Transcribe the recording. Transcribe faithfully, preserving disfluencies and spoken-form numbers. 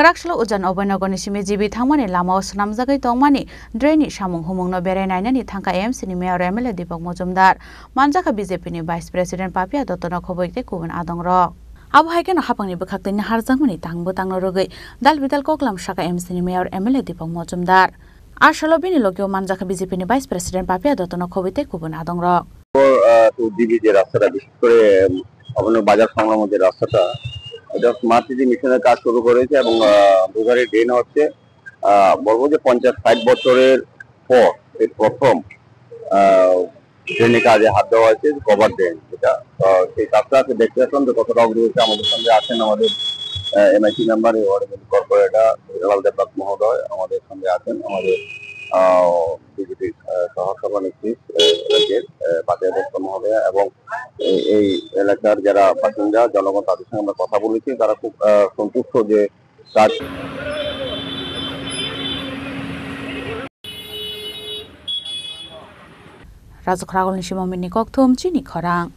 Kwraksalo Ujan Oboi Nogorni simi G B thangmani lamao swnamjagwi tongmani drainni samung humungno berai nainani thangkha A M C ni Mayor M L A Deepak Mojumdar. Manjakha B J P ni Vice President Papia Dottono khobwi tei kubun adongrok. Abo hai kheno haphangni bwkhaktwi naharjakmani tang bwtangno rwgwi dal bidal koklam sakha M C ni Mayor M L A Deepak Mojumdar. A salo bini logio manjakha B J P ni Vice President Papia Dottono khobwi tei kubun adongrok. আহ, তো ডিবি যে রাস্তাটা, বিশেষ করে, উম, অবন্য বাজার সংলগ্ন যে রাস্তাটা, এটা স্মার্ট সিটি মিশনের কাজ শুরু করেছে এবং, আহ, দুধারে ড্রেন হচ্ছে, আহ, বলবো যে পঞ্চাশ ষাট বছরের পর এই প্রথম, আহ, ড্রেনের কাজে হাত দেওয়া হয়েছে, কভার ড্রেন যেটা। আহ, সেই কাজটা আজকে দেখতে আসলাম যে কতটা অগ্রগতি। আমাদের সঙ্গে আছেন আমাদের, আহ, এমআইসি মেম্বার, এই ওয়ার্ডের কর্পোরেটর লাল দেবনাথ মহোদয় আমাদের সঙ্গে আছেন, আমাদের, আহ, বিজেপির, আহ, সহ সভানেত্রী, আহ, রাজ্যের, আহ, পাপিয়া দত্ত মহোদয়া এবং এই, এই এলাকার যারা বাসিন্দা, জনগণ, তাদের সঙ্গে আমরা কথা বলেছি। তারা খুব, আহ, সন্তুষ্ট যে কাজ। Rajok Ragolni Simon Bini Kokthum, Chini Khorang.